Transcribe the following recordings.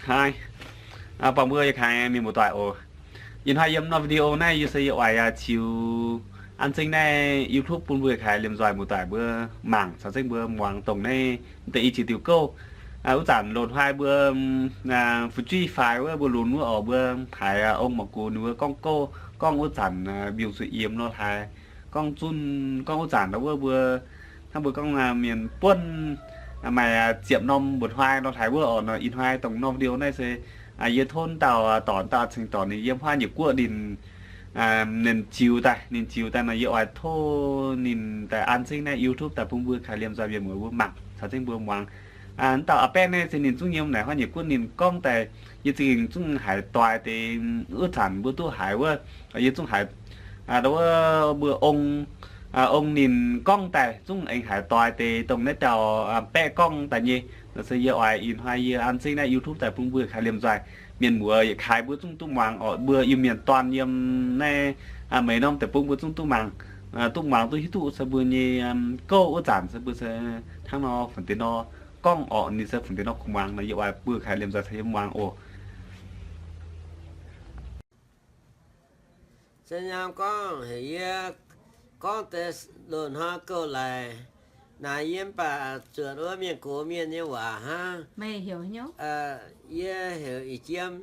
Haih, buangh mbuo yietc kaaix mienh muoz-doic oc. Ih hnoi yiem norm video naaiv yie se yie oix ziux an zengv naaiv YouTube bun mbuo yietc kaaix liemh nzoih muoz-doic mbuo mangc caux zengv mbuo muangx dongh naaiv deix i jiex diuc gouv. Wuov zanc loz-hnoi mbuo fu'jueiv faix wuov mbuo lunx wuov oc, mbuo haiz ong mangc gux ninh mbuo gorngv gouv, gorngv wuov zanc mbiungc zuqc yiemx nor haaix, gorngv zunh gorngv wuov zanc nor wuov mbuo hnangv mbuo gorngv mienh buonv maaih ziepc norm mbuoqc hnoi nor haaix wuov oc. Nor ih hnoi dongh norm video naaiv se yie tov dauh dorc, dauh ceng dorc ninh yiem huav nyei guoqv ninh, ninh ziux daaih, ninh ziux daaih nor yie oix tov ninh daaih an zengv naaiv YouTube daaih bun mbuo kaaix liemh nzoih mienh muoz mbuo mangc caux zengv mbuo muangx. Dauh a'baeqv naaiv se ninh zungv yiem naaic huav nyei guoqv ninh gorngv daaih, yie zingh zungv haiz doix deix, wuov zanc mbuo duqv haiz wuov, yie zungv haiz wuov mbuo ong, ong ninh gorngv daaih zungv aengx haiz doix deix dongh naaiv dauh baeqv gorngv daaih nyei. Nor se yie oix ih hnoi yie an zengv naaiv YouTube daaih bun mbuo kaaix liemh nzoih mienh muoz yietc kaaix mbuo zungv duqv muangx oc. Mbuo Iu-Mienh dorn yiem naaiv meih norm deic-bung mbuo zungv duqv mangc, duqv muangx duqv hiuv duqv se mbuo nyei gouv wuov zanc se mbuo se hnangv nor funx deix nor gorngv oc, ninh se funx deix nor kungx muangx nor yie oix mbuo kaaix liemh nzoih caux yie muangx oc. Se nyam gorngv heuc yie gorngv deix loz-hnoi gouv laic naaic, yie mv baac zuotc wuov mienh gox mienh nyei waac hnangv. Yie heuc Ih Jiem.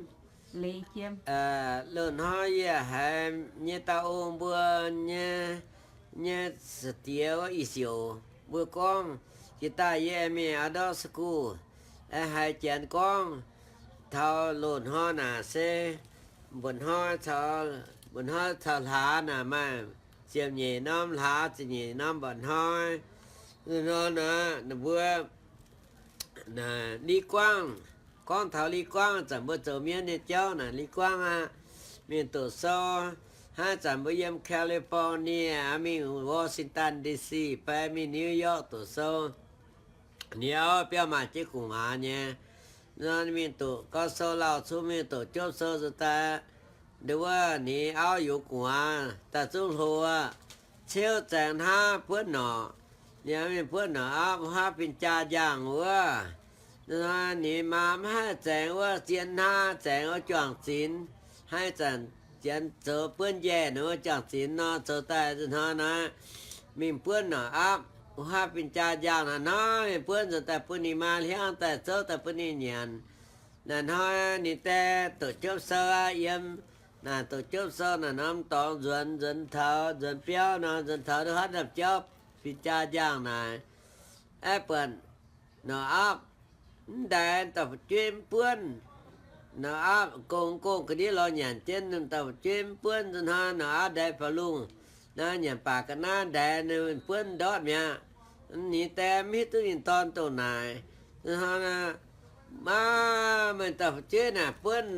Loz-hnoi yie haiz nyei dauh ong mbuo nyei, nyei sa'diex wuov Ih Siouc mbuo gorngv, jiex daaih yie mingh Adult School, haiz janx gorngv taux loz-hnoi naaic se mbuoqc hnoi, mbuoqc hnoi caux hlaax naaic maaih ziepc nyeic norm hlaax, ziepc nyeic norm mbuoqc hnoi. Nor naaic mbuo Li Guangv, gorngv taux Li Guangv, zanc mbuo zoux mienv nyei jauv naaic Li Guangv aqv. Mingh doqc sou, hnangv zanc mbuo yiem California, mingh Washington D C, fai mingh New York doqc sou. Ninh auv biauv maaih jienv gu'nguaaz nyei. Nor mingh doqc gau sou lauh cun, mingh doqc jopv sou nzuonx daaih, nduov wuov ninh auv yungz gu'nguaaz daaih zungv hlo aqv. Ceuv zaengx hnangv buonv norqc, ninh mingh buonv norqc auv, huaav fin-jaa njaangh wuov. Ninh maa mv haih zaengx wuov, zien hnangv zaengx wuov juang-zinx, haih zanc janx zoux buonv njaih nor wuov juang-zinx nor, zoux daaih hnoi naaiv mingh buonv norqc aapv, huaav fin-jaa njaangh naaiv hnoi mingh buonv nzuonx daaih bun ninh maa hliangv daaih zouv daaih bun ninh nyanc. Naaiv hnoi ninh die doqc jopv sou aqv, yiem naaic doqc jopv sou naaic norm dorngx nzuonx, nzuonx taux nzuonx biauv nor, nzuonx taux nduov huaav ndamv jauv fin-jaa njaangh naaic. Aeqv, buatc norqc aapv mv ndaix, dauh fu'jueiv mv buonv. Norqc aapv gong gong ga'ndiev lorz nyanc jienv, dauh fu'jueiv mv buonv. Nzunc hnoi norqc aapv ndaix faaux lungh, naaiv nyanc baac ga'naaiv ndaix, ninh buonv ndortv mi'aqv. Ninh die mv hiuv duqv ninh dorn dongh naaic. Nzunc hnoi maa, meih dauh fu'jueiv naaic buonv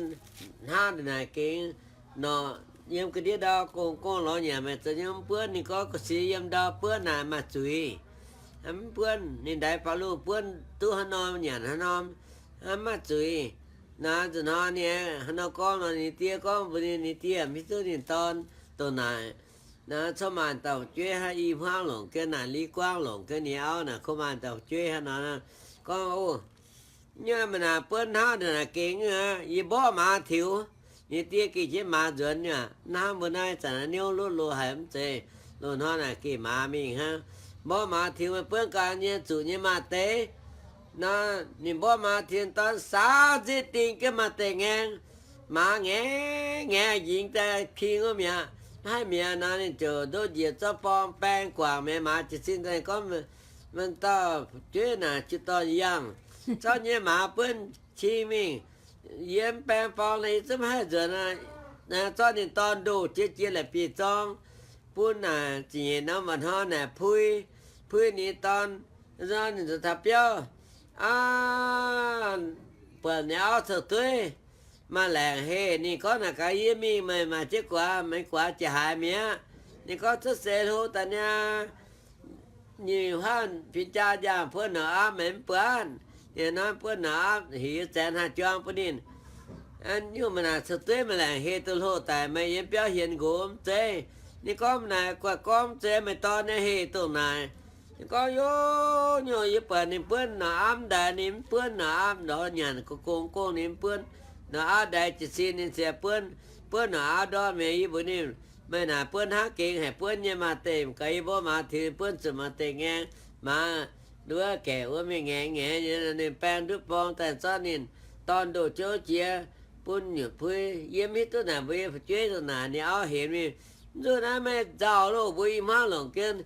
hnangv naaic gengx norqc, yiem ga'ndiev ndau gong gong lorz nyanc, meih zoux nyei mv buonv. Ninh gorngv, ga'sie yiem ndau buonv naaic maaih zuiz. Mv buonv, ninh ndaix faaux lungh buonv duqv haaix norm nyanc haaix norm, mv maaih zuiz. Naaiv nzunc hnoi ninh haaix nor gorngv nor, ninh die gorngv mbuox ninh, ninh die mv hiuv duqv ninh dorn dongh naaic. Naaiv cov maanc dauh fu'jueiv hnangv i hmuangv longc jienv naaic, Li Guangv longc jienv ninh auv naaic, cov maanc dauh fu'jueiv hnangv nor gorngv, o, nyei meih naaic buonv hnangv naaic gengh aqv, yie mborqv maaz tiux. Ninh die gengh jienv maaz nzuonx aqv. Hnangv mbuo naaiv zanc niouv lotv loz haic mv zeiz, loz-hnoi naaic geh maaz mingh hnangv. Mborqv maaz tiux, meih buonv ganh nyei zuqc nyei maaz deix. Nor ninh mborqv maaz tiux, dorn saauv nziev ding jienv maaz deix ngaengv. Maaz ngaengv ngaengv njingx daaih ping wuov mi'aqv. Mv haih mi'aqv nor, ninh ziouc ndoqv njiec zorqv borng baeng guangc mi'aqv. Maaz jiez sin daaih gorngv, meih dauh fu'jueiv naaic jiu dorn yangh, zorqv nyei maaz buonv cing mingh. Yie mv baeng borng nor, yie zungv mv haih nzuonx. Zorqv ninh dorn ndoh jiex jiex la'bieiv-zorng bun naaic ziepc nyeic norm mba'hnoi naaic puix, puix ninh dorn. Nor ninh nzuonx taux biauv, aa, buatc ninh auv cou-dueiv maaih laengc heh. Ninh gorngv, naaic gaax yie mingh, meih maaih jienv guaax, meih guaax jiex haaix mi'aqv? Ninh gorngv, cuotv seix hlo daaih niaa. Ninh huaav fin-jaa njaangh buonv norqc aapv, meih mv buatc? Ninh hnoi buonv norqc aapv, heuc yie zaenx haaix juang bun ninh. Nyungc meih naaic cou-dueiv maaih laengc heh duqv hlo daic, meih yiem biauv hienx nqox mv zeiz? Ninh gorngv, meih naaic guaix gorngv mv zeiz, meih dorn nyei heh dongh naaic. Ninh gorngv, Yo, nyungc yie buatc ninh buonv norqc aapv ndaix, ninh mv buonv norqc aapv ndortv nyanc, gong gong ninh mv buonv norqc aapv ndaix jiez sin, ninh ziouc buonv, buonv norqc aapv ndortv mi'aqv. Yie mbuox ninh, Meih naaic buonv hnangv gengx haic, buonv nyei maaz deic, gaax yie mbuo maaz tengx buonv zuqc maaz deic ngaengv, maaz nduov gaeqv wuov mingh ngaengv ngaengv nyei, ninh baeng ndutv borng daaih zorqv ninh dorn ndoh jouv jiex bun nyutc puiv. Yie mv hiuv duqv naaic mbuo yie fu'jueiv dongh naaic ninh auv hemx mingh, Mv zuqc naaiv meih nzauh loh, mbuo i hmuangv longc jienv,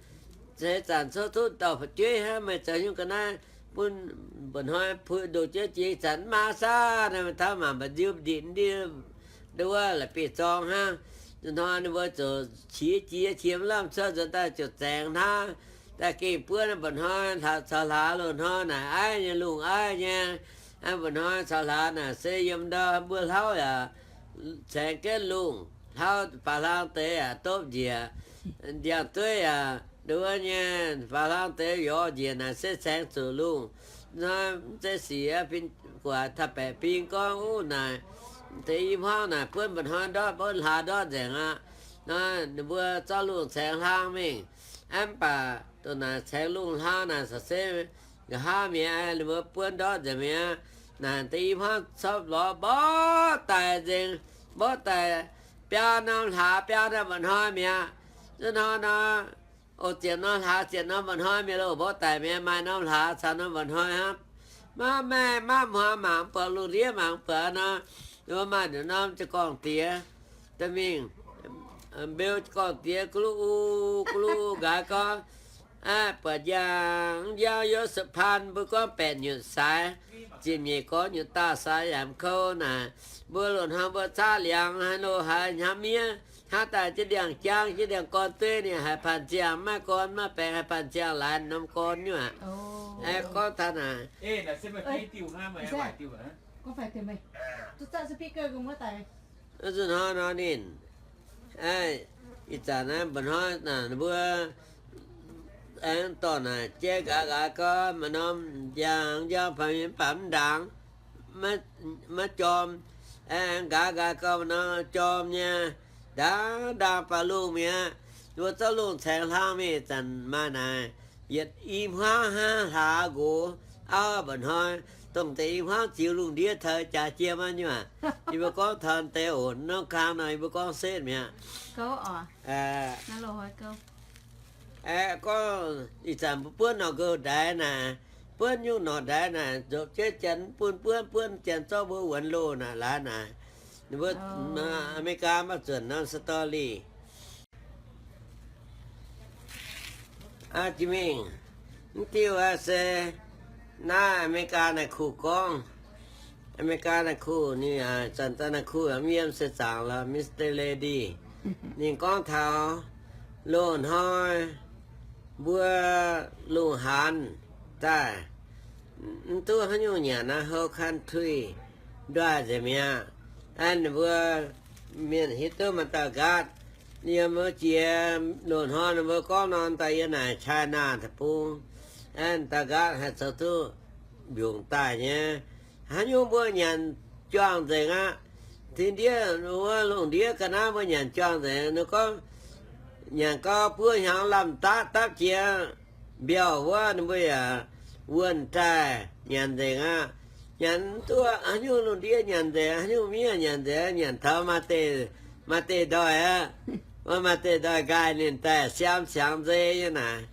seix zanc cuotv duqv dauh fu'jueiv hnangv, meih zoux nyungc ga'naaiv bun mba'hnoi puix ndoh jouv jiex, ih zanc mv maaih saav, naaiv taux mangc mba'nziu nditv ndiev nduov la'bieiv-zorng hnangv. Nzunc hnoi ninh mbuo ziouc qiex jiez, qiex mv lamh cuotv, nzuonx daaih ziouc zaengx hnangv. Daaih gengh buonv mba'hnoi caux hlaax loz-hnoi naaic aiv nyei, lungh aiv nyei. Mba'hnoi caux hlaax naaic se yiem ndau mbuo hlauv yaac caengx jienv lungh, hlauv baac hlang deix yaac dopv njiec, ndiangx-dueiv yaac nduov nyei, baac hlang deix yorz njiec naaic se caengx zuqc lungh. Hnoi mv zeiz sic, guatc taux baeqc bing gorngv, Uv naaic, deix i hmuangv naaic buonv mba'hnoi ndortv, buonv hlaax ndortv nzengc aqv. Nor ninh mbuo zorqv lungh caengx hlang mingh. Mv baac dongh naaic caengx lungh hlang naaic caux se nqa'haav mi'aqv, ninh mbuo buonv ndortv nzengc mi'aqv. Naaic deix i hmuangv corc lorz mborqv daic nzengc, mborqv daic biaa norm hlaax biaa norm mba'hnoi mi'aqv. Zuov hnoi nor, oc, ziepc norm hlaax ziepc norm mba'hnoi mi'aqv loh, mborqv daic mi'aqv, maaih norm hlaax caux norm mba'hnoi hnangv. Maiv maaih, maiv hmuangx mangc mv buatc, lungh ndiev mangc mv buatv nor, ninh mbuo maaih nduqc norm jiu-gorngv diex daaih mingh, mbeu jiu-gorngv diex gu'luv u, gu'luv u nqaaix gorngv, buatc njang, njang Yosephan mbuo gorngv baeqc nyutc saaix, ziepc nyeic gorx nyutc daauh saaix yaac mv kouv naaic. Mbuo loz-hnoi mbuo zaqv liangx haaix loz haaix hnamv miev, hnangv daaih jienv ndiangx-jangv, jienv ndiangx-gorn dueiv ninh haiz panh ziangh, maiv gorn maiv baengx haiz panh ziangh laaix norm gorn nyuoqc. Aeqv, gorngv taux naaic, Zuqc hnoi nor ninh, ih zanc naaiv mba'hnoi naaic mbuo aengx dorh naaic jaiv nqaaix nqaaix gorx maaih norm njang, njang baac mienh mv baac mv ndaangc, maiv jorm. Aengx nqaaix nqaaix gorx maaih norm jorm nyei, ndaangc ndaangc baac lungh mi'aqv. Mbuo zorqv lungh caengx hlang mingh, zanc maaih naaic yietc i hmuangv hnangv hlaax nqox auv mba'hnoi, dongh deix i hmuangv ziux lungh ndiev taux jaax jiem aqv nyuoqc. Yie mbuo gorngv taux deix oc, norm kang nor yie mbuo gorngv setv mi'aqv. Aeqv, gorngv ih zanc mbuo buonv norqc nqox ndaix naaic, buonv nyungc norqc ndaix naaic, nzopv jienv janx bun buonv, buonv janx zorqv mbuo wuonx loh naaic, laaix naaic. Ninh mbuo Aa^me^li^gaa maiv zuonc norm story. Aa, jiex mingh, mv diuh aqv se naaiv Aa^me^li^gaa naaic kuh gorngv. Aa^me^li^gaa naaic kuh, ninh zanc daaih naaic kuh mv yiem se zaangc lorqc, Mister Lady. Ninh gorngv taux loz-hnoi mbuo lungh haanz daaih, mv duqv haaix nyungc nyanc naaiv, whole country ndoih nzengc mi'aqv. Aeqv, ninh mbuo mienh hiuv duqv maaih dauh nqaatv, yiem wuov jiex loz-hnoi ninh mbuo gorngv nor daaih yiem naaic China deic-bung. Aeqv, dauh nqaatv haih zoux duqv mbiungc daaih nyei. Haaix nyungc mbuo nyanc juangc nzengc aqv. Tin-ndiev wuov lungh ndiev ga'naaiv mbuo nyanc juangc nzengc. Ninh gorngv nyanc gau buo hnyangx lamh daqv dapv jiex mbiauh wuov, ninh mbuo yaac wuonh daaih nyanc nzengc aqv. Nyanc mv duqv haaix nyungc, lungh ndiev nyanc nzengc, haaix nyungc miev nyanc nzengc, nyanc taux maaih deix, maaih deix ndoih aqv. Maaih deix ndoih nqaai ninh daaih siaam siangx nzei nyei naaic.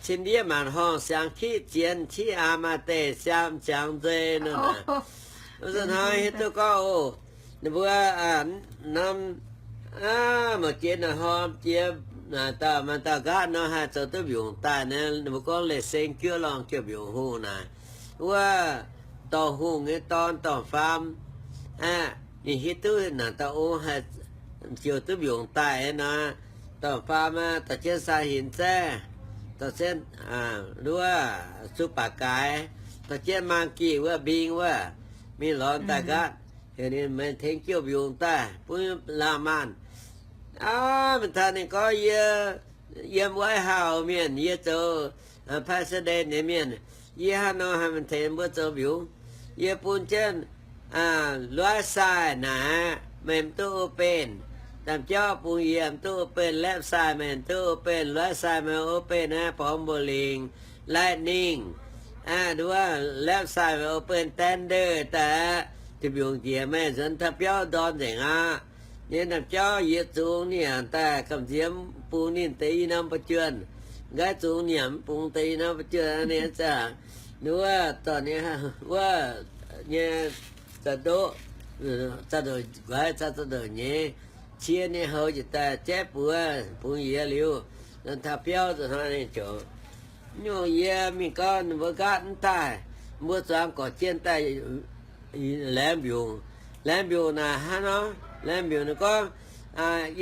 Cin-ndiev maanc horngh siangx kiqv zienx, ciqv aa maaih deix siaam siangx nzei nor naaic. Wuov zanc hnoi hiuv duqv gorngv oc, ninh mbuo norm, aa, mangc jiex naaic horm jiex, naaic dauh maaih dauh nqaatv nor haih zoux duqv mbiungc daaih naaic, ninh mbuo gorngv leiz seng juov lorngh jouh mbiungc hungh naaic. Wuov dorh hungh nyei dorn dorh faam, aa, ninh hiuv duqv naaic dauh ong haih ziouc duqv mbiungc daaih nor, dorh faam aqv, dorh jienv saa hinc zaeqv, dorh jienv, aa, wuov zuqc baac gaaix, dorh jienv maang gih wuov mbing wuov, mingh lorz daaih nqaatv, heuc ninh meih tengx jouh mbiungc daaih bun laangh maanh. Aa, mingh taux ninh gorngv, Yie yiem White House mienh, yie zoux president nyei mienh. Yie haaix nor haih mingh tengx mbuo zoux mbiungc? Yie bun jienv right side naaic, meih mv duqv open. Ndaamv-jauv bungx yie mv duqv open, left side meih mv duqv open, right side meih open naaiv, bouh mbuo lingc, lightning, nduov left side meih open, thunder daaih aqv. Duqv mbiungc jiex meih nzuonx taux biauv ndorn nzengc aqv. Nyei ndaamv-jauv yie zungx nyanc daaih gamh nziex bungx ninh deix i norm ba'juonh, nqaiv zungx nyanc mv bungx deix i norm ba'juonh ninh zaqc. Nduov dorh ninh wuov nyei za'ndoqv, za'ndoqv nqaiv, za'ndoqv nyeiz, cie ninh houx njiec daaih jaiv buoz bungx yie liuz, taux biauv nzunc hnoi ninh ziouc nyungc yie mingh gorngv ninh mbuo nqaatv mv daaih, mbuo zuangx gorqv jien daaih laengz mbiungc. Laengz mbiungc naaic hnangv nor, laengz mbiungc ninh gorngv,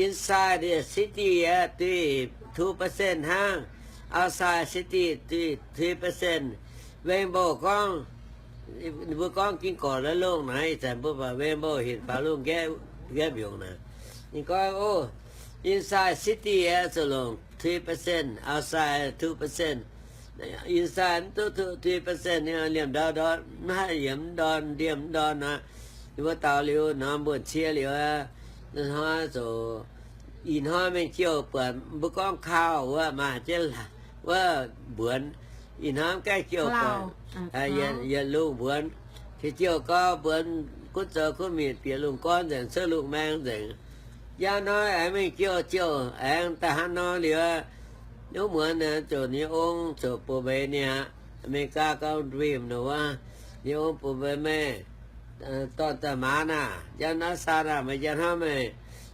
inside the city aqv, duih two percent hnangv, outside city duih three percent. Rainbow gorngv, ninh mbuo gorngv ging gorqv la'longh naaic, ih zanc mbuo baac rainbow hinc faaux lungh nqaeqv mbiungc naaic. Ninh gorngv, o, inside city aqv zuqc longc three percent, outside two percent. Inside mv duqv three percent, liemh ndorm ndorm mv haih yiemx ndorm, ndiemh ndorm nor. Ninh mbuo daux liuz nor, mbuonx cie liuz, hnoi zoux ih hnoi mingh jouh buatc mbuo gorngv kau wuov maaih jienv wuov mbuonx. Ih hnoi mv gaengh jouh buatc yietc lungh mbuonx. Qiex jouh gau mbuonx gunv zoux gunv mietc bieqc lungh gorn nzengc, cuotv lungh maeng nzengc. Njang hnoi aengx mingh jouh, jouh aengx daaih hnangv nor liuz, wuov muonz naaic ziouc ninh ong ziouc bun mbeix ninh aqv. Aa^me^li^gaa gorngv Dream nor wuov, ninh ong bun mbeix meih dorn daaih maaz naaic, njang naaiv saa naaic meih njang hnamv meih,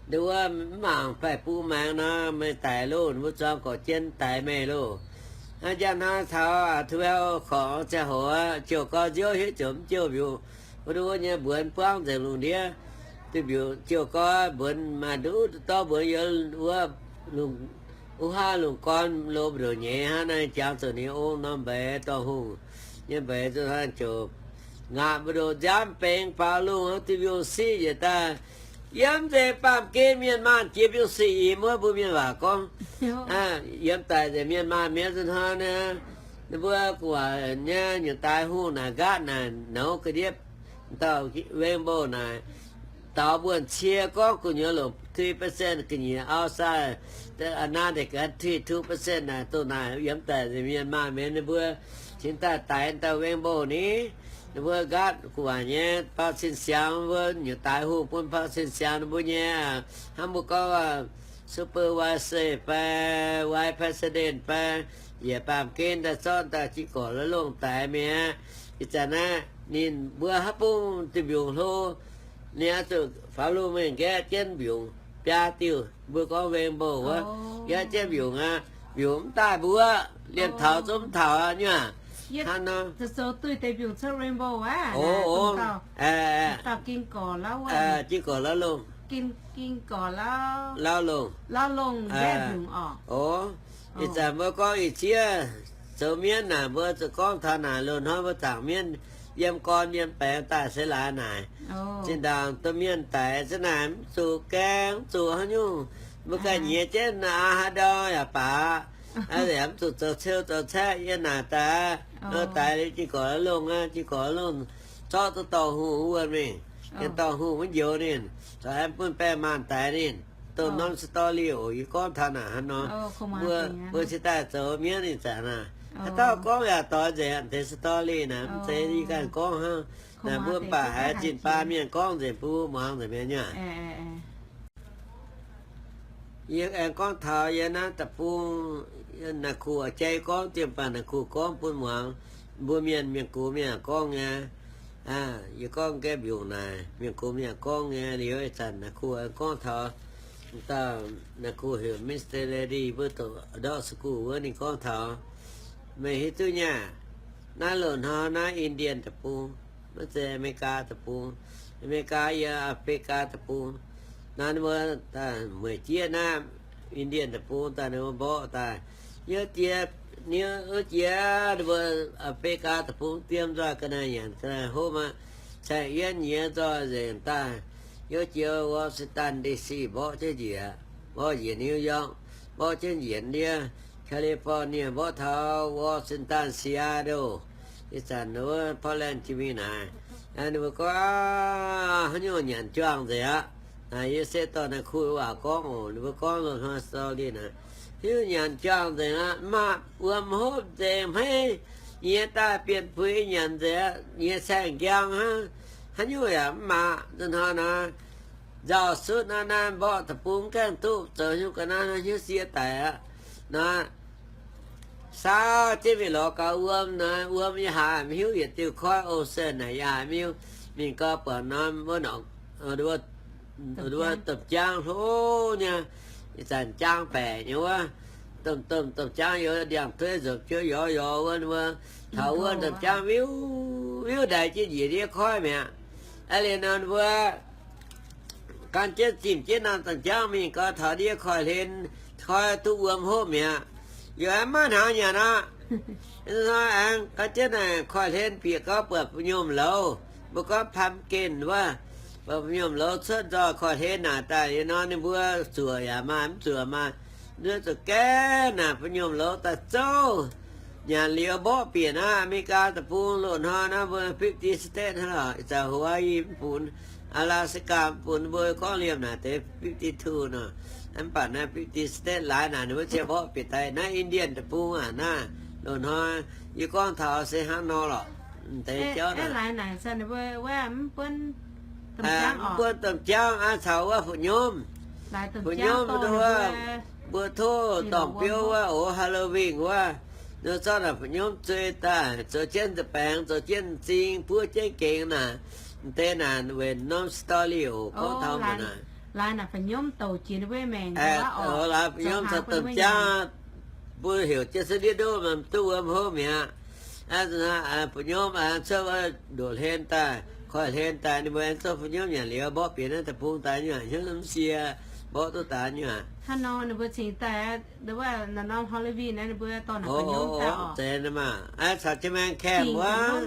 nduov mv mangc faix bung maengx nor, meih daic loh, mbuo zuangx gorqv jien daix meih loh. Hnangv njang hnoi taux twelve o'clock ziangh hoc, jouh gau nziouv hiuv ziouc mv jouh mbiungc. Wuov nduov nyei mbuonx buangv nzengc lungh ndiev. Duqv mbiungc jouh gau mbuonx maaih nduqc dorv mbuonx yiem wuov, wuov haav lungh gorn loz mbu'ndongx nyeiz hnangv naaiv, jangx zuqc ninh ong norm mbeix dorh hungh nyei mbeix zuqc hnangv ziouc ngaatc mbu'ndongx nziaamv bengx faaux lungh, duqv mbiungc siqv yietc daaih. Yiem nzengc baamh gen mienh maanh jiex mbiungc siqv i muoz mbuo mienh waac gorngv. Yiem daic nzengc mienh maanh mi'aqv zuqc hnoi naaic. Ninh mbuo gu'nguaaic nyei nyungc daaix hungh naaic nqaatv naaic nouz ga'ndiev dauh rainbow naaic, daux mbuonx cie gorngv gu'nyuoz longc three percent ga'nyiec outside, another country two percent naaic, dongh naaic yiem daic nzengc mienh maanh mi'aqv ninh mbuo cingx daaih daix dauh rainbow ni. Ninh mbuo nqaatv gu'nguaaic nyei baaux cin-siangx, mbuo nyungc daaix hungh bun baaux cin-siangx ninh mbuo nyei, hnangv mbuo gorngv supervisor fai vice president fai yietc baamh gen daaih zorqv daaih jiex gorqv la'longh daix mi'aqv. Ih zanc naaiv ninh mbuo haaix bung duqv mbiungc hlo, ninh oix zuqc faaux lungh mingh nqaeqv jienv mbiungc biaa diuh, mbuo gorngv rainbow wuov, nqaeqv jienv mbiungc aqv. Mbiungc mv daaih mbuo, liemh taux zungv mv taux aqv nyuaah. Hnangv nor. O, o, jiex gorqv la'longh, lauv longh. O, ih zanc mbuo gorngv ih ziev zoux mienv naaic, mbuo zuqc gorngv taux naaic loz-hnoi mbuo zaangc mienv yiem gorn yiem baengx daaih se laaix naaic. Zinh ndaangc domh mienh daic za'naaic mv zuqc gaeng, mv zuqc haaix nyungc, mbuo ganh nyiex jienv aa haaix ndau yaac baac, yaac mv zuqc zoux ceu zoux caeqv yiem naaic daaih. Lo daix liuz jiex gorqv la'longh aqv, jiex gorqv la'longh zorqv duqv dorh hungh wuov mingh, dorh hungh wuov njoux ninh, corc aengx bun baeng maanh daix ninh. Dongh norm story oc, yie gorngv taux naaic hnangv nor. Mbuo, mbuo cingx daaih zoux mienv ninh zanc naaic, haaix dauh gorngv yaac doix nzengc deix story naaic, mv zeiz yie ganh gorngv hnangv. Naaic mbuo mv baac haiz zinh baan mienh gorngv nzengc bun mbuo muangx nzengc mi'aqv nyuaah. Yie aengx gorngv taux yie naaiv deic-bung, naaic kuv jai gorngv dien baac naaic kuv gorngv bun muangx, mbuo mienh mienh gox mienh gorngv nyei. Yie gorngv gaeqv mbiungc naaic, mienh gox mienh gorngv nyei liuz ih zanc naaic kuv aengx gorngv taux dauh, naaic kuv heuc Mister Lady, mbuo doqc adult school wuov ninh gorngv taux, meih hiuv duqv nyei aqv, naaiv loz-hnoi naaiv Indian deic-bung, maiv zeiz America deic-bung. America yiem Africa deic-bung. Naaiv mbuo mueic jieqv naaiv Indian deic-bung daaih ninh mbuo mborqv daaih. Yiem jiex, yiem jiex ninh mbuo Africa deic-bung diem nzoih ga'naaiv nyanc ga'naaiv hopv aqv. Caeqv yienv nyiex nzoih nzengc daaih. Yiem jiex Washington D C mborqv jienv njiec, mborqv njiec New York, mborqv jienv njiec ndiev California, mborqv taux Washington, Seattle, ih zanc wuov Portland jiex mingh naaic. Ninh mbuo gorngv haaix nyungc nyanc juangh nzengc aqv. Naaic yie se dorh naaiv kuh waac gorngv oc. Ninh mbuo gorngv loz-hnoi story naaic, hiuv nyanc juangc nzengc aqv, mv maaih wuom hopv nzengc hmeiv, nyiex daaih bienh puix nyanc nzengc aqv, nyiex caeng njang hnangv, haaix nyungc yaac mv maaih. Nzunc hnoi naaic nzauh sutv naaiv, naaiv mborqv deic-bung gaengh duqv zoux nyungc ga'naaiv, naaiv hnyouv sie daic aqv. Naaiv saau jienv mingh lorz gaux wuom naaic, wuom yie haiz maiv hiuv yietc diuh koiv, o se naaic yie haiz maiv hiuv. Mingh gau buatc norm wuov norqc, wuov domh jaang hlo nyei, ih zanc jaang baeqc nyei wuov, domh domh domh jaang youz ndiangx-dueiv nzopc jiouv yorx yorx wuov, ninh mbuo taux wuov domh jaang viuv viuv ndaix jienv njiec ndiev koiv mi'aqv. Aa liuz nor ninh mbuo gan jienv zimh jienv norm domh jaang mingh gau, taux ndiev koiv-hlen, koiv duqv wuom hopv mi'aqv. Yaac maiv hnangv nyanc aqv. Hnoi aengx gan jienv naaic koiv-hlen bieqc gau buatc buo nyomc louz, mbuo gorngv pumpkin wuov, buatc buo nyomc louz cuotv nzoih koiv-hlen naaic daaih liuz nor, ninh mbuo zuoqc yaac maaih, mv zuoqc maaih. Ninh zuqc gaengh naaic buo nyomc louz daaih zouv. Nyanc liuz mborqv bieqc naaiv Aa^me^li^gaa deic-bung loz-hnoi naaiv mbuo fifty state hnangv lorqc, ih zanc Hawaii mv funx, Alaska mv funx, mbuo gorngv liemh naaic deix fifty-two nor. Mv baac naaiv fifty state laaix naaic ninh mbuo ziouc mborqv bieqc daaih naaiv Indian deic-bung aac naaiv. Loz-hnoi yie gorngv taux se hnangv nor lorqc. Deix jauv naaic mv buonv domh jaang aqv, caux wuov fu'nyomv. Fu'nyomv wuov, mbuo tov dorngc biouv wuov, ox Halloween wuov, ninh zorqv naaic fu'nyomv zuei daaih zoux jienv nza'baengx, zoux jienv m'zing, buov jienv gengx naaic. Deix naaic weic norm story oc, gorngv taux mv naaic. Laaix fu'nyomv caux domh jaang mbuo heuc jienv se ndiev ndoqv maaih duqv wuom hopv mi'aqv. Fu'nyomv cuotv wuov ndoqc hlen daaih, koiv-hlen daaih, ninh mbuo aengx zorqv fu'nyomv nyanc liuz mborqv bieqc naaiv deic-bung daaih nyei, hnyouv mv sie, mborqv duqv daaih nyei. Hnangv nor ninh mbuo cingx daaih, ninh mbuo norm Halloween naaiv ninh mbuo dorh naaic fu'nyomv daaih oc. Zeiz maah, caux jienv maengx camp wuov.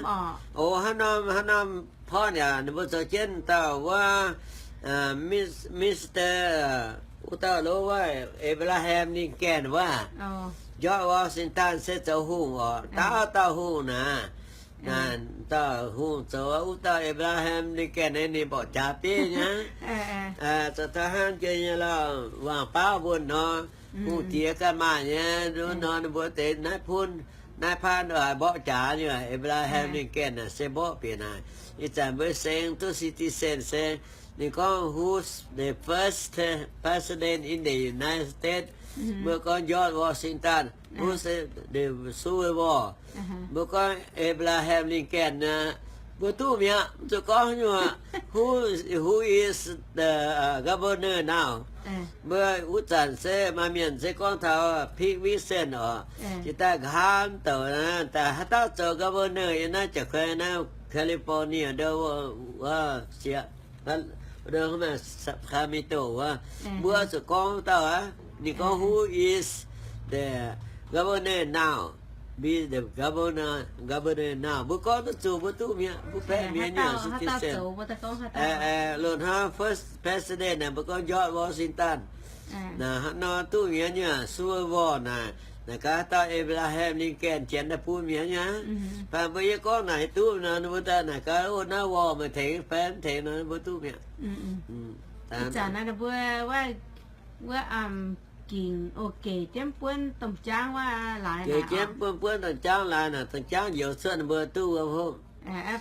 Oc, hnangv norm, hnangv norm porv yaac ninh mbuo zoux jienv dauh wuov, Mis-, Mister, wuov dauh lov wuov, Abraham Lincoln wuov, George Washington se zoux hungh oc, dauh dauh hungh naaic. Naaic dauh hungh zoux wuov dauh Abraham Lincoln naaiv ninh mborqv jaax bieiv nyei. Zoux taux hnangv jiex nyei lorh, wangc baav mbuo nor, hungh diex ganh maaih nyei, nor ninh mbuo deix naaiv bun, naaiv paanv haiz mborqv jaax nyei, Abraham Lincoln naaic se mborqv bieqc naaic. Ih zanc mbuo seng duqv citizen se, ninh gorngv who's the first president in the United States? Mbuo gorngv George Washington. Who's the Civil War? Mbuo gorngv Abraham Lincoln naaic, mbuo duqv mi'aqv. Mv zuqc gorngv nyungc, who, who is the, uh, governor now? Mbuo wuov zanc se maaih mienh se gorngv taux Pete Wilson oc, jiex daaih nqa'haav douc, daaih haaix dauh zoux governor yiem naaiv Jaav-Kuei naaiv California ndo wuov sieqv, Sacramento wuov. Mbuo zuqc gorngv wuov dauh aqv. Ninh gorngv, who is the governor now? Be the governor, governor now. Mbuo gorngv duqv zuqc, mbuo duqv mi'aqv, mbuo baeqv mi'aqv nyungc citizen. Loz-hnoi first president naaic mbuo gorngv George Washington. Naaic hnangv nor duqv mi'aqv nyungc Civil War naaic, naaic gaax dauh Abraham Lincoln janx daaih bun mi'aqv nyungc. Mv baac mbuo yie gorngv naaic duqv nor, ninh mbuo daaih naaic gaax, o, naaiv war meih tengx fai mv tengx nor, mbuo duqv mi'aqv. Ih zanc naaiv mbuo wuov, wuov, gengh o gec jienv buonv domh jaangv wuov laaix, gec jienv buonv, buonv domh jaangv laaix naaic, domh jaangv njoux cuotv ninh mbuo duqv wuom hopv.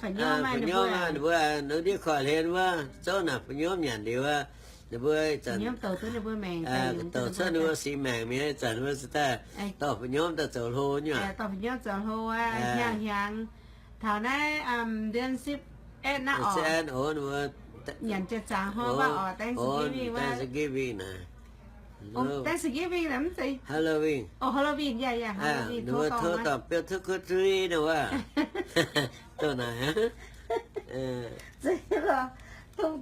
Fu'nyomv naaic ninh mbuo, ninh ndiev koiv-hlen wuov, zouv naaic fu'nyomv nyanc liuz wuov, ninh mbuo douc cuotv ninh mbuo singx maengc mi'aqv. Ih zanc ninh mbuo se daaih dorh fu'nyomv daaih zoux hlo nyungc. Taux naaiv เดือนสิบเอ็ด naaiv oc, nyanc jiex zaangc hnoi wuov oc, Thanksgiving wuov. Thanksgiving naaic, Thanksgiving naaic mv zeiz Halloween. O, Halloween, yaac, yaac Halloween, ninh mbuo tov dorh biouv trick or treat nor wuov. Dongh naaic,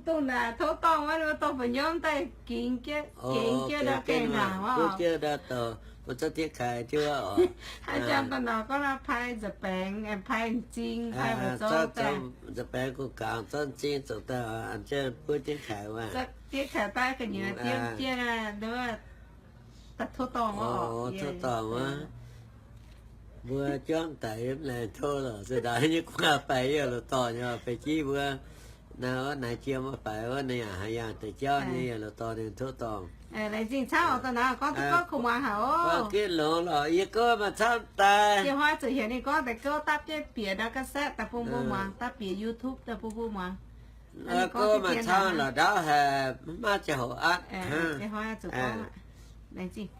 dongh naaic tov dorngh wuov, ninh mbuo dorh fu'nyomv daaih gengx jienv, gengx jienv ndau gaengh hnaangx wuov, gengx jienv ndau douc, mbuo zorqv diev kaaix jienv wuov oc. Haaix jangx daaih nor gorngv nor, pai nza'baengx, pai m'zing, pai mbu'zorng daaih, nza'baengx gu'nguaaz, zorqv m'zing zoux daaih, an jienv buov diev kaaix wuov. Diev kaaix daaih ga'nyiec diev jienv, daaih tov dorngh wuov, tov dorngh wuov. Mbuo juangv daic yiem laengz tov lorqc, se ndaangc nyei gu'nguaaz baix yie loz-dorh nyei, baix jiv mbuo. Naaiv, naaiv jiem wuov faix wuov, ninh yaac haaix yaangh deix jauv nyei, yaac lorz dorh ninh tov dorngh. Laengz zingh camv oc, da'naaiv gorngv duqv gouv kuv muangx haic oc. Gitv longx lorqc, yie gorngv maaih camv daaih. Yie hnoi zuqc heuc ninh gorngv deix gouv dapv jienv bieqc ndau ga'saeqv daaih bun mbuo muangx, dapv bieqc YouTube daaih bun mbuo muangx. Gorngv maaih camv lorqc, ndaauv haic, maiv maaih ziangh hoc atv. Laengz zingh.